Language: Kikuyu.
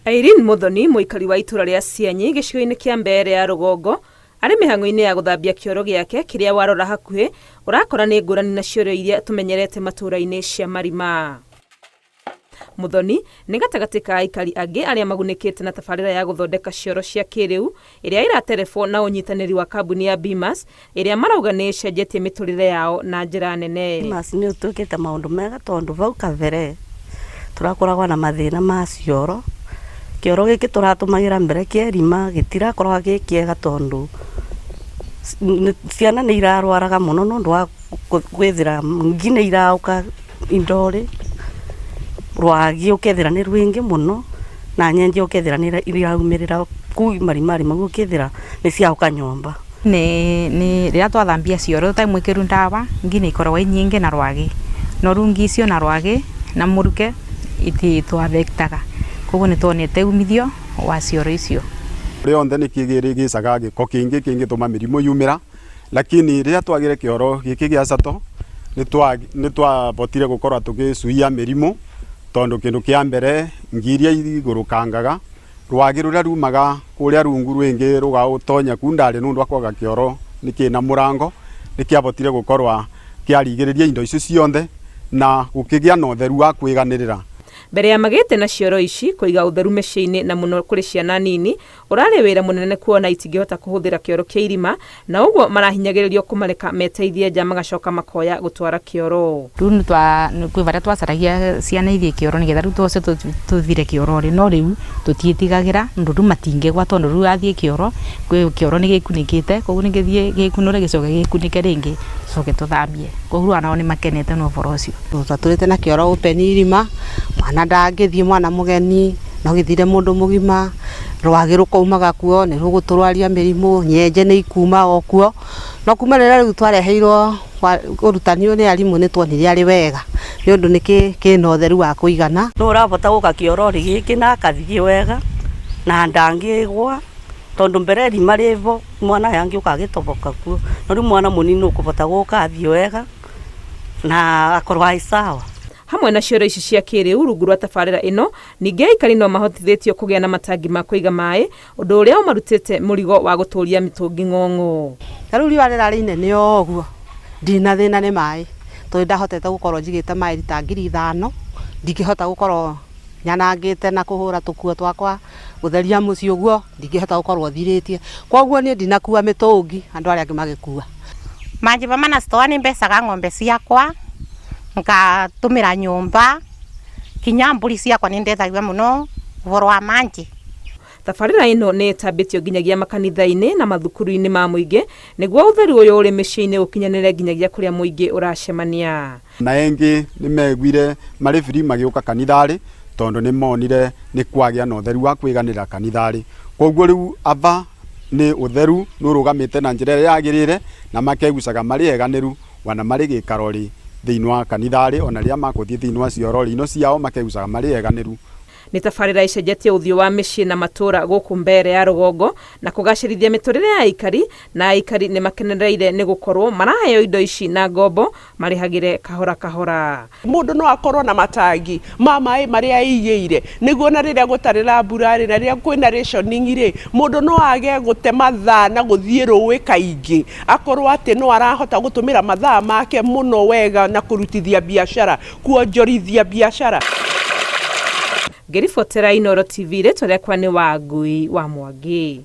Irene Muthoni, mũikari wa itũra rĩa Cianyi gĩcigo-inĩ kĩa Mbeere ya rũgongo, arĩ mĩhang'o-inĩ ya gũthambia kĩoro gĩake kĩrĩa warora hakuhĩ ũrakora nĩ ngũrani na cioro iria tũmenyerete matũra-inĩ cia marima. Muthoni nĩ gatagatĩ ka aikari angĩ arĩa magunĩkĩte na tabarĩra ya gũthondeka cioro cia kĩrĩu ĩrĩa ĩraterebwo na ũnyitanĩri wa kambuni ya Bimas ĩrĩa marauga nĩ ĩcenjetie mĩtũrĩre yao na njĩra nene. Bimas nĩ ũtwĩkĩte maũndũ mega tondũ vau kabere tũrakoragwo na mathĩna ma cioro. Kĩoro gĩkĩ tũratũmagĩra mbere kĩa irima gĩtirakoragwo gĩ kĩega tondũ ciana nĩ irarwaraga mũno nĩ ũndũ wa kwĩthĩra ngi nĩ iraũka indorĩ, rwagĩ ũkethĩra nĩ rwingĩ mũno na nyenje ũkethĩra nĩ iraumĩrĩra kũu marimarĩ mau ũkethĩra nĩ ciaũka nyũmba. Nĩ nĩ rĩrĩa twathambia cioro tũtarĩ mwĩkĩru ndawa, ngi nĩ ikoragwo i nyingĩ na rwagĩ. No rĩu ngi icio na rwagĩ na mũruke ititũ affect aga. Koguo nĩ tuonete umithio wa cioro icio. Rĩonthe nĩ kĩgĩcaga gĩko kĩingĩ kĩngĩtũma mĩrimũ yumĩra, lakini rĩrĩa twagĩre kĩoro gĩkĩ gĩa Sato nĩ twahotire gũkorwo tũgĩcuia mĩrimũ tondũ kĩndũ kĩa mbere ngi iria igũrũkangaga Rwagĩ rũrĩa rumaga kũrĩa rungu rwĩngĩ rũgaũtonya kuu ndarĩ nũndũ wa kwaga kĩoro nĩ kĩna mũrango, nĩ kĩavotire gũkorwa kĩarigĩrĩria indo icio cionthe na gũkĩgĩa na ũtheru wa kwĩganĩrĩra. Mbere ya magĩte na cioro ici, kũiga ũtheru mĩciĩ-inĩ na mũno kũrĩ ciana nini ũrarĩ wĩra mũnene kuona itingĩhota kũhũthĩra kĩoro kĩa irima na ũguo marahinyagĩrĩrio kũmareka meteithie nja magacoka makoya gũtwara kĩoro. Rĩu nĩ twa kwĩ barĩa twacaragia ciana ithiĩ kĩoro nĩgetha rĩu twose tũthire kĩoro rĩ, no rĩu tũtiĩtigagĩra ũndũ rĩu matingĩgwa tondũ rĩu athiĩ kĩoro, kwĩ kĩoro nĩ gĩkunĩkĩte koguo nĩ gĩthiĩ gĩkunũre gĩcoke gĩkunĩke rĩngĩ tũcoke tũthambie. Koguo rĩu onao nĩ makenete nĩ ũboro ũcio. Twatũrĩte na kĩoro open irima, mwana ndangĩthiĩ mwana mũgeni, no gĩthire mũndũ mũgima, rwagĩ rũkaumaga kuo, nĩ rũgũtũrwaria mĩrimũ, nyenje nĩ ikuma o kuo, no kuma rĩrĩa rĩu twareheirwo ũrutani ũyũ nĩ arimũ nĩ tuonire arĩ wega, nĩ ũndũ nĩ kĩna ũtheru wa kũigana. Nũ ũrabota gũka kĩoro-rĩ gĩkĩ na akathiĩ wega na ndangĩgwa, tondũ mbere irima rĩbo mwana angĩũka agĩtoboka kuo, no rĩu mwana mũnini nĩ ũkũbota gũka athiĩ wega na akorwo arĩ sawa. Hamwe na cioro ici cia kĩrĩu rungu rwa tabarĩra ĩno, ningĩ aikari no mahotithĩtio kũgĩa na matangi ma kũiga maĩ, ũndũ ũrĩa ũmarutĩte mũrigo wa gũtũria mĩtũngi ng'ong'o. Ta rĩu riũa rĩrarĩ inene o ũguo, ndina thĩna nĩ maĩ, tondũ nĩndahotete gũkorwo njigĩte maĩ rita 5000, ndingĩhota gũkorwo nyanangĩte na kũhũra tũkuo twakwa, gũtheria mũciĩ ũguo, ndingĩhota gũkorwo thirĩtie. Koguo niĩ ndinakua mĩtũngi, andũ arĩa angĩ magĩkua. Manji vamwe na store nĩ mbecaga ng'ombe ciakwa, ngatũmĩra nyũmba, kinya mbũri ciakwa nĩ ndethagia mũno ũhoro wa manji. Tabarĩra ĩno nĩ ĩtambĩtio nginyagia makanitha-inĩ na mathukuru-inĩ ma mũingĩ nĩguo ũtheru ũyũ ũrĩ mĩciĩ-inĩ ũkinyanĩre nginyagia kũrĩa mũingĩ ũracemania. Na engĩ nĩ meguire marĩ free magĩũka kanitharĩ tondũ nĩ monire nĩ kwagĩa na ũtheru wa kwĩganĩra kanitharĩ. Koguo rĩu aba nĩ ũtheru nĩ ũrũgamĩte na njĩra ĩrĩa yagĩrĩre na makegucaga marĩ eganĩru wana marĩ gĩkaro-rĩ thĩinĩ wa kanitharĩ ona rĩrĩa makũthiĩ thĩinĩ wa cioro-rĩ ino ciao makegucaga marĩ eganĩru. Nĩ tabarĩra ĩcenjetie ũthiũ wa mĩciĩ na matũũra gũkũ Mbeere ya rũgongo na kũgacĩrithia mĩtũrĩre ya aikari, na aikari nĩ makenereire nĩ gũkorwo maraheo indo ici na ngombo marĩhagĩre kahora kahora. Mũndũ no akorwo na matangi ma maĩ marĩa aigĩire nĩguo na rĩrĩa gũtarĩ na mbura rĩ, na rĩrĩa kwĩna rationing rĩ, mũndũ no age gũte mathaa na gũthiĩ rũĩ kaingĩ, akorwo atĩ no arahota gũtũmĩra mathaa make mũno wega na kũrutithia biacara, kuonjorithia biacara. Ngĩribotera Inooro TV, rĩtwa rĩakwa nĩ Wangui wa Mwangi.